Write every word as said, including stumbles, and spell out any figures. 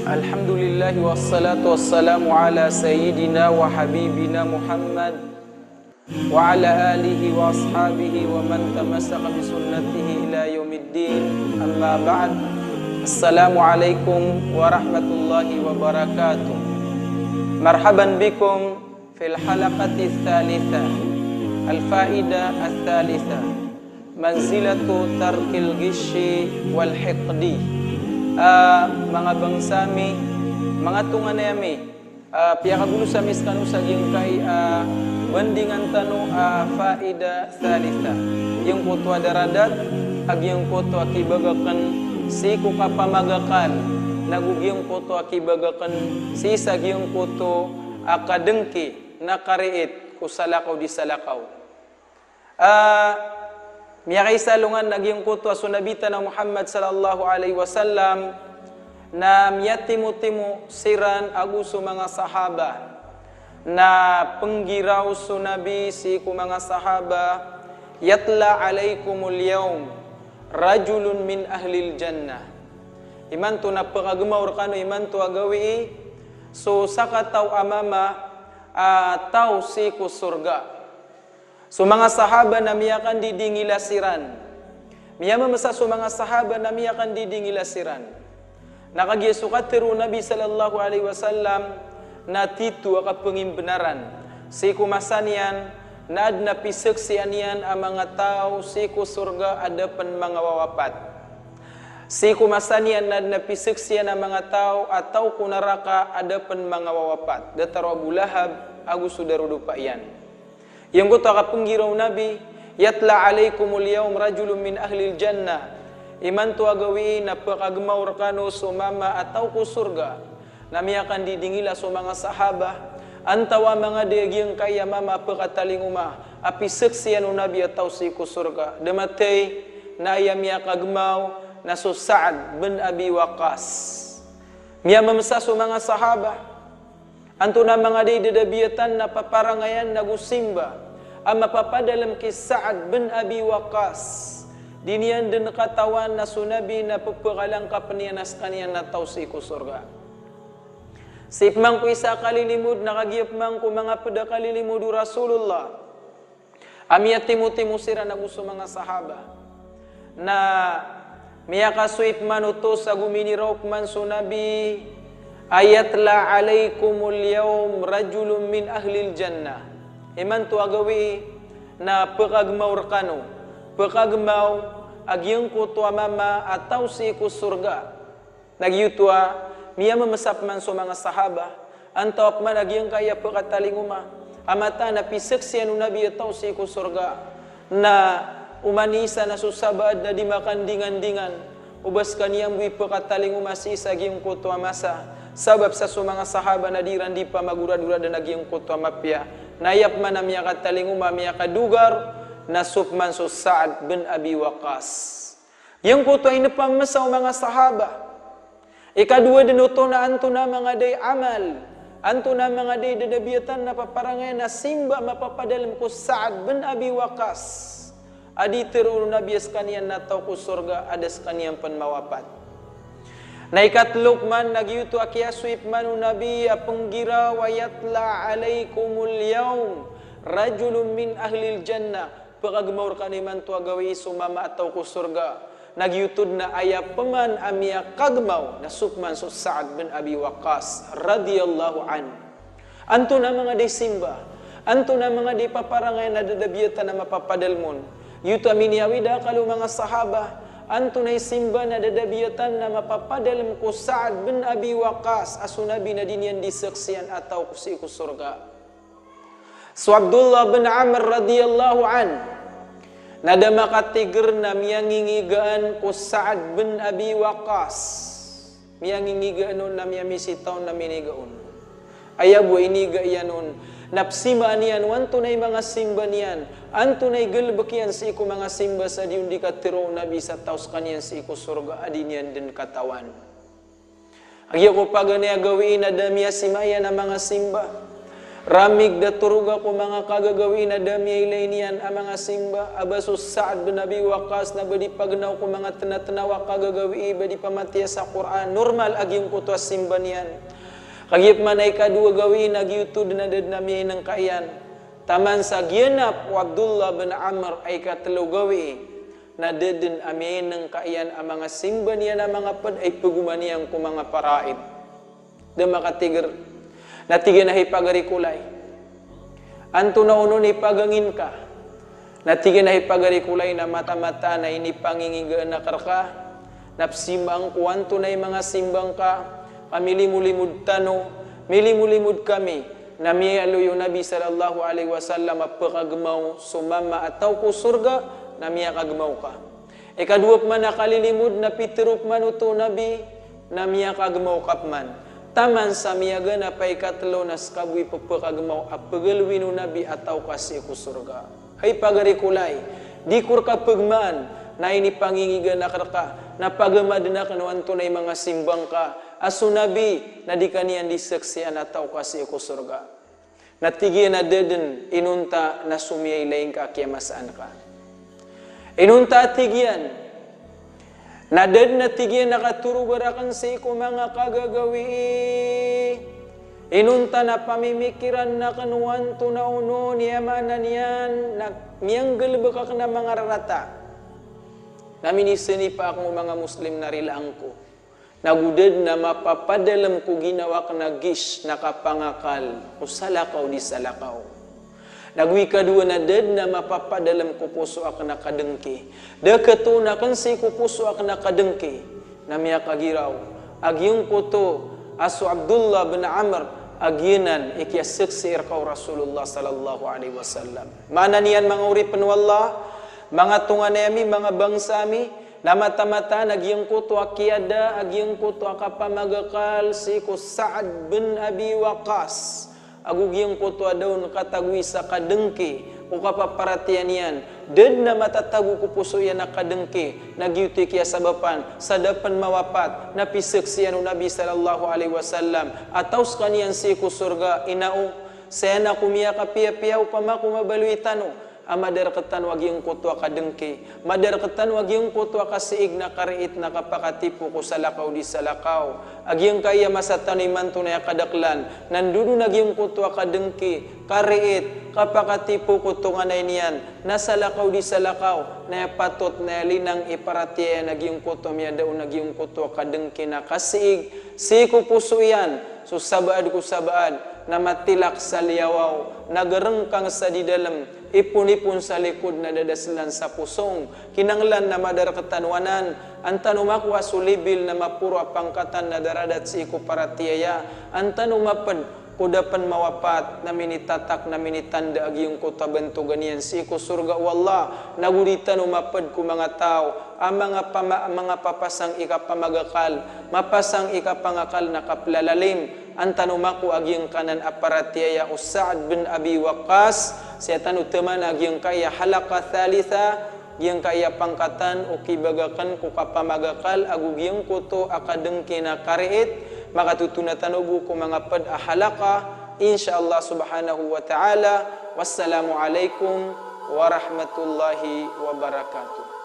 Alhamdulillah, wassalatu wassalamu ala sayyidina wa habibina Muhammad wa ala alihi wa ashabihi wa man tamassaka bi sunnatihi ila yaumiddin. Amma ba'd. Assalamu alaikum warahmatullahi wabarakatuh. Marhaban bikum fil halaqati thalitha, al faida athalitha, manzilatu tarkil ghishi wal hiqdi. Ah, manga bangsa mi, manga tonganay ami, ah, piyakagoloy ami skano sa giyangkai a bandingan tano a faida thalitha. Giyangkoto a daradat a giyangkoto a kibagakn sii ko kapamagakan, nago giyangkoto a kibagakn sii sa giyangkoto a kadngki na kariit ko salakaw di salakaw. Ah, miyakaisa alongan a giyangkoto a so Nabi tano a Muhammad sallallahu alaihi wasallam na miyatimotimo siran ago so manga sahaba. Na pnggiraw so Nabi sii ko manga sahaba, "Yutla alaikumul yaum rajulun min ahlil jannah." Imanto na pkagmaw rkano imanto a gawii so sakataw a mama a taw sii ko sorga. So manga sahaba na miyakandidingila siran. Miyamamsa so manga sahaba na miyakandidingila siran. Na kagiya so katharo o Nabi sallallahu alaihi wasallam na tito a kapngimbnaran. Sii ko masa niyan na adn a pizaksian iyan a manga taw sii ko sorga a da pn manga wawapat. Sii ko masa niyan na adn a pizaksian a manga taw a taw ko naraka a da pn manga wawapat. Datar o Abu Lahab ago so darodopa iyan. Giyangkoto a kapnggiraw o Nabi, "Yutla alaikumul yaum rajulun min ahlil jannah." Imanto a gawii na pkagmaw rkano so mama a taw ko sorga. Na miyakandidingila so manga sahaba, antawaa manga di giyangkai a mama a pkatalingoma a pizaksian o Nabi a taw sii ko sorga. Da mathay na aya miyakagmaw na so Sa'd bin Abi Waqqas. Miyamamsa so manga sahaba, antonaa manga di dadabiyatan na paparangayan nago simba a mapapadalm ki Sa'd bin Abi Waqqas. Di niyan dn katawan na so Nabi na ppkalangkapn iyan a skaniyan na taw sii ko sorga. Sii pman ko isa a kalilimod na kagiya pman ko manga pd a kalilimod o Rasulullah a miyatimotimo siran ago so manga sahaba. Na miyakasoy pman oto sa gominiraw pman so Nabi a, "Yutla alaikumul yaum rajulun min ahlil jannah." Imanto a gawii na pkagmaw rkano, pkagmaw a giyangkoto a mama a taw sii ko sorga. Na giyoto a miyamamsa pman so manga sahaba, antawaa pman a giyangkai a pkatalingoma a mataan a pizaksian o Nabi a taw sii ko sorga. Na oman i isa na so sabaad na di makandingandingan o ba skaniyan bo i pkatalingoma sii sa giyangkoto a masa. Sabap sa so manga sahaba na di iran di pamagoradoradan a giyangkoto a mapiya. Na aya pman a miyakatalingoma, miyakadogar, na so pman so Sa'd bin Abi Waqqas. Giyangkoto a inipamamsa o manga sahaba. Ikadowa dn oto na antonaa manga di amal, antonaa manga di dadabiyatan na paparangayan a simba a mapapadalm ko Sa'd bin Abi Waqqas a di tharoon o Nabi a skaniyan na taw ko sorga a da skaniyan pn mawapat. Na ikatlo pman na giyoto a kiyasoy pman o Nabi a pnggiraw a, "Yutla alaikumul yaum rajulun min ahlil jannah." Pkagmaw rkano imanto a gawii so mama a taw ko sorga. Na giyoto dn a aya pman a miyakagmaw na so pman so Sa'd bin Abi Waqqas radiyallahu anhu. Antonaa manga di simba, antonaa manga di paparangayan a dadabiyatan a mapapadalm on. Giyoto a miniyawidaakal o manga sahaba, antonaa i simba na dadabiyatan a mapapadalm ko Sa'd bin Abi Waqqas a so Nabi na di niyan di saksian a taw ko sii ko sorga. So Abdullah bin Amr radiyallahu anhu na da makatigr na miyangingigaan ko Sa'd bin Abi Waqqas. Miyangingigaan on na miyamisita on na miniga on. Aya bo a iniga iyan on na psimaan iyan o antonaa i manga simba niyan, antonaa i galbk iyan sii ko manga simba sa di on di katharo o Nabi sa taw skaniyan sii ko sorga a di niyan dn katawan. Agiya ko paganay a gawii na da miyasima iyan a manga simba. Ramig da toroga ko manga kagagawii na da miyailay niyan a manga simba, a ba so Sa'd bin Abi Waqqas na ba di pagnaw ko manga tnatnaw a kagagawii, ba di pamatiya sa Qur'an, normal a giyangkoto a simba niyan. Kagiya pman a ikadowa gawii na giyoto dn a da dn a miyainngka iyan. Taman sa giyanap o Abdullah bin Amr a ikatlo gawii, na da dn a miyainngka iyan a manga simba niyan a manga pd a ipagoma niyan ko manga faraid. Da makatigr. Na tig iyan a hay pagari ko lay, antonaa onon i pagangin ka? Na tig iyan a hay pagari ko lay, na mataan-mataan a inipangingigaan akn rka, na pzimaan ko antonaa i manga simba ngka, ka milimolimod tano, milimolimod kami, na miyaaloy o Nabi sallallahu alaihi wasallam a pkagmaw so mama a taw ko sorga, na miyakagmaw ka. Ikadowa pman a kalilimod na pitharo pman oto o Nabi, na miyakagmaw ka pman. Taman sa miyaganap a ikatlo na ska bo i ppkagmaw a pgalowin o Nabi a taw ka sii ko sorga. Hay pagari ko lay, di ko rka pgmaan, na inipangingigaan akn rka, na pagama dn akn o antonaa i manga simba ngka, a so Nabi na di ka niyan di saksian a taw ka sii ko sorga. Na tig iyan a da dn, inonta na so miyailay ngka a kiyamasaan ka. Inonta a tig iyan, na da dn a tig iyan a katoroga rakn sii ko manga kagagawii. Inonta na pamimikiran akn o antonaa onon i maana niyan, na miyanggalbk akn a manga rarata. Na minisinipa akn o manga Muslim na rilaan ko. Nago da dn a mapapadalm ko ginawa akn a gish na kapangakal ko salakaw di salakaw. Nago ikadowa na da dn a mapapadalm ko poso akn a kadngki. Da khatoon akn sii ko poso akn a kadngki. Na miyakagiraw a giyangkoto a so Abdullah bin Amr a giyanan i kiyasaksii rka o Rasulullah sallallahu alaihi wasallam. Maana niyan manga oripn o Allah, manga tonganay ami, manga bangsa ami, na mataan-mataan a giyangkoto a kiyada a giyangkoto a kapamagakal sii ko Sa'd bin Abi Waqqas, ago giyangkoto a da on katagoi sa kadngki o kapaparatiyaya niyan, da dn a matatago ko poso iyan a kadngki, na giyoto i kiyasabapan sa da pn mawapat na pizaksian o Nabi sallallahu alaihi wasallam a taw skaniyan sii ko sorga. Ino? Saya na ko miyakapiyapiya opama ko mabaloy tano a madark tano a giyangkoto a kadngki, madark tano a giyangkoto a kasiig na kariit na kapakatipo ko salakaw di salakaw. A giyangkaya masa tano imanto na aya kadaklan, na ndodon a giyangkoto a kadngki, kariit, kapakatipo ko tonganay niyan, na salakaw di salakaw, na aya patot na aya linang i paratiyaya na giyangkoto a miyada on a giyangkoto a kadngki na kasiig sii ko poso iyan, so sabaad ko sabaad, na matilak sa liyawaw, na garngkang sa di dalm, ipon-ipon sa likod na dadaslan sa posong. Kinanglan na madark tano anan, an tano makowa so libil na maporo a pangkatan na daradat sii ko paratiyaya, an tano mapd ko da pn mawapat na minitatak na minitanda a giyangkoto a bantogan iyan sii ko sorga o Allah, nago di tano mapd ko manga taw a manga pama-, manga papasang i kapamagakal, mapasang i kapangakal na kaplalalim, an tano makowa a giyangkanan a paratiyaya o Sa'd bin Abi Waqqas, saya tano tmana a giyangkaya halaqah thalitha, giyangkaya pangkatan o kibagakn ko kapamagakal ago giyangkoto a kadngki na kariit, makatotona tano bo ko manga pd a halaqah, insha Allah subhanahu wa ta'ala. Wassalamu alaikum warahmatullahi wabarakatuh.